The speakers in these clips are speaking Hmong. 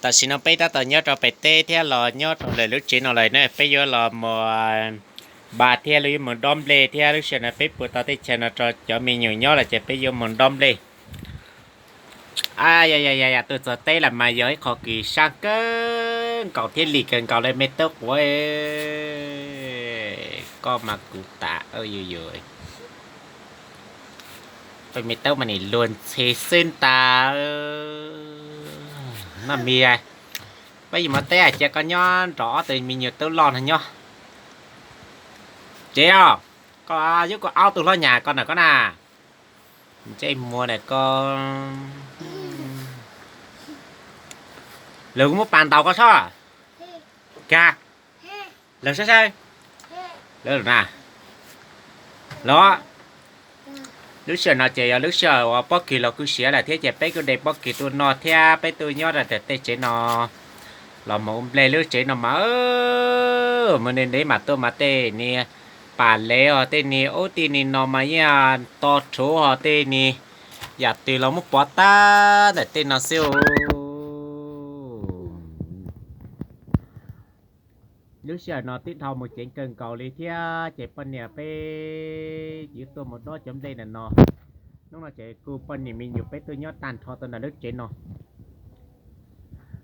Tam sim no peb tab tom nyob rau pem teb thiab los nyob rau lawm lub tsev no lawm ne, peb yuav los mus npas thiab los yuav mus dob nplej thiab. Lub sij hawm no peb puas tau tej chaw no rau cov me nyuam nyob lawm ces peb yuav mus dob nplej. Yam yam yam, tuaj txog teb lawm mas yog ib qho kis sab kawg nkaus thiab lim kawg nkaus li me tub quav. Koj mas kuv tas yus yus. Peb me tub mas nim luag ntxhi xwb tas. Noj mis, peb yuav mus teb cia koj nyob nrog ob tug me nyuam tub loj no nyob. Ces os, koj yuav kuv aub tus hlob nyas koj na koj na. Ntsej muag na koj. Lawv kuv muab pas ntaus koj soj. Kag. Lawv saib saib. Lawv na. Los, lub sij hawm no ces yog lub sij hawm uas pob kws los kuj siav lawm thiab ces peb kuj de pob kws tuaj noj thiab peb tuaj nyob rau tej tsev no los mus ua nplej lub tsev no mas, mus ntev ntev mas tuaj mas tej niag pas lev os, tej niag ub tej niag no mas yeej to rhuv os, tej niag yam twg los muab pov tag ntawm tej no xwb. Lub sij hawm no twb dhau mus ceev kawg nkaus li thiab ces poj niam peb yuav tuaj mus dob cov nplej ntawm no. Hnub no ces kuj poj niam me nyuam peb tuaj nyob tag nrho rau ntawm lub tsev no.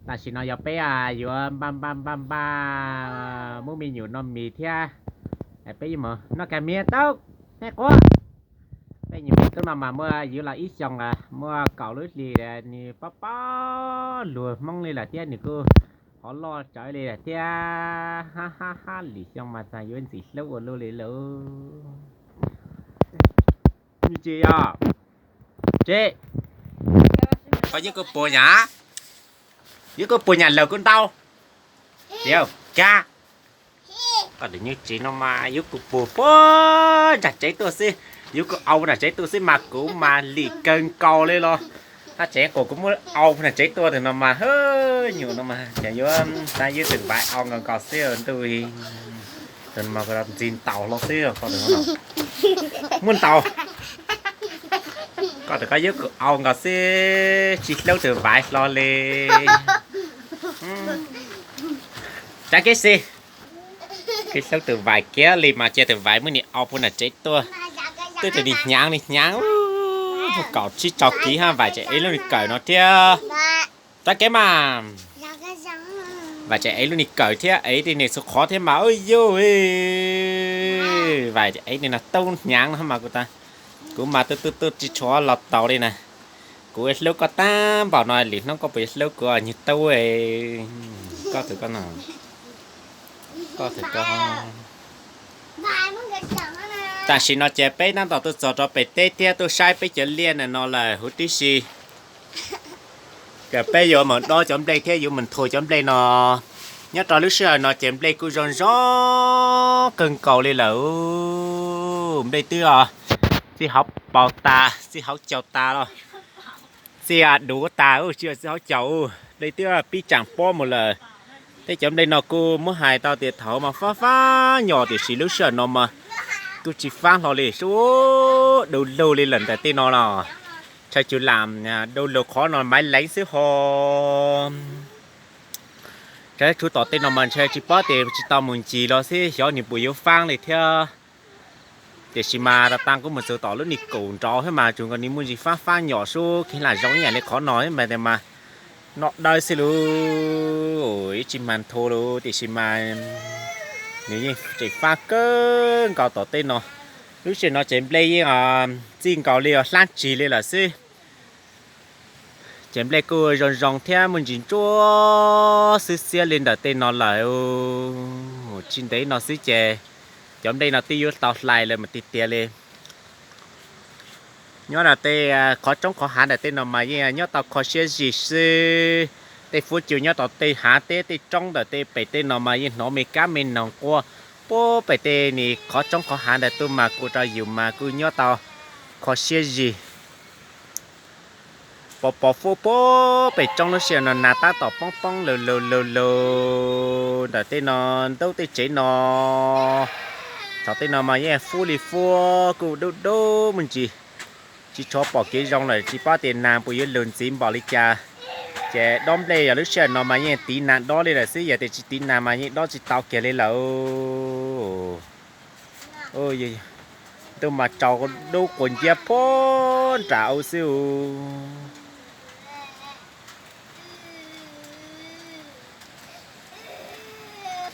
Tam sim no yog peb yuav npaj npaj npaj npaj muab me nyuam noj mis thiab. Peb yuav mus noj kag mis tau, nej quav. Peb nyuam mis tub no mas muaj yuav los ib xyoos, muaj kaum lub hlis nws pob pob luag hmoob li lawm thiab nws kuj hov loj tsawv li lawm thiab. Hab hab hab, lim xyoo mas txog yuav ntxim hlub ua luaj li lauj. Tsis yog, tsis, koj yuav kuv puas nyam, yuav kuv puas nyam lawm kuv ntau. Tias kag, koj tus nyuj tsev no mas yuav kuv puag puag nram tsev tuaj xwb, yuav kuv au nram tsev tuaj xwb mas kuv mas lim kawg nkaus li los. Hab tsev kuv kuv muab au nram tsev tuaj tus no mas, hwb, nyuam no mas ces yuav tab yuav tus vaiv au nkaus nkaus xwb ntuj. Tus no mas ntxi ntaus hlo xwb, muab ntaus. Koj tus koj yuav kuv au nkaus xwb, tsis hlub tus vaiv hlo li. Tsav kev xwb, tsis hlub tus vaiv kiag li mas cia tus vaiv muab nws au puag nram tsev tuaj. Twb tus nws hnyav nws hnyav, kaum tsib rau kiv hab, vaiv tseem ev lub nws kawm no thiab. Tsav kev mas, vaiv tseem ev lub nws kawm thiab ev tej nws txhua qhov thiab mas, yuj, vaiv tseem ev tej no tub hnyav no mas kuv, kuv mas tub tub tub tsis tshua los tau li na. Kuv hlub koj tag npaum no lwm hnub koj puas yuav hlub kuv nyuag tub? Koj tus koj no, koj tus koj. Tam sim no ces peb tab tom tuaj txog rau pem teb thiab tuaj saib peb cov liaj ntawm no lawm huv tib si. Ces peb yuav mus dob cov nplej thiab yuav mus nthua cov nplej no. Nyob rau lub sij hawm no ces nplej kuj zoo zoo kawg nkaus li lawm. Nplej twb txij hauv paus tas, txij hauv caug tas los, txij duv tas, tsis txij hauv caug, nplej twb pib tsaam pob mus lawm. Tej cov nplej no kuj muab hais tau tias thaum mas faab faab nyom tiam sis lub sij hawm no mas kuj tsis faab hlo li, sub du lug li lawm ntawm tej no los. Ntshe tsuas lam du lug qhov no maiv leev xwb ho. Ntshe tshuav tom tej no mas ntshe tsis paub tias tsis tau mus ncig los xwb xyov nws puas yuav faab li thiab. Tiam sis mas tas tas kuj mus txug tom lub ni kaum nraud thiab mas tsuas nkaus nws muaj ntsis faab faab nyom sub kheev lam zoo ib yam li qhov no thiab mas tias mas noj dawb xwb lauj, ib tsig mas nthu lauj, tiam sis mas nws yeej tseem faab kawg nkaus tom tej no. Lub sij hawm no ces nplej yeej txij nkaus li hlab tsig li lawm xwb. Ces nplej kuj zoo zoo thiab muaj ntsis ntsuab xwb xiab li ntawm tej no lawm. Tsis ntev no xwb ces cov nplej no twb yuav tau hlais lawm mas tiag tiag li. Nyob rau tej qhov roob qhov hav ntawm tej no mas yeej nyob tau kho siab zim xwb. Tej fuab cua nyob tau tej hav teb tej roob ntawm tej pem tej no mas yeej hnov me kab me noog quaj puag pem tej ni qhov roob qhov hav ntawd tuaj mas kuj rau yus mas kuj nyob tau kho siab zim. Pos pos fuab puag pem roob lub sij hawm no nas tab tom poob poob lug lug lug lug ntawm tej no, ntaub tej tsev no. Thaum tej no mas yeej fuab li fuab kuj dub dub muaj ntsis, tsis tshua pom kev zoo lawm tsis paub tias nas puas yuav lug ntxiv npaum li cas. Ces dob nplej yog lub sij hawm no mas yeej tiv nas dob li lawm xwb, yog tias tsis tiv nas mas yeej dob tsis tau kiag li lawm. Ntuj mas tsaus dub quas nciab puag nram ub xwb os.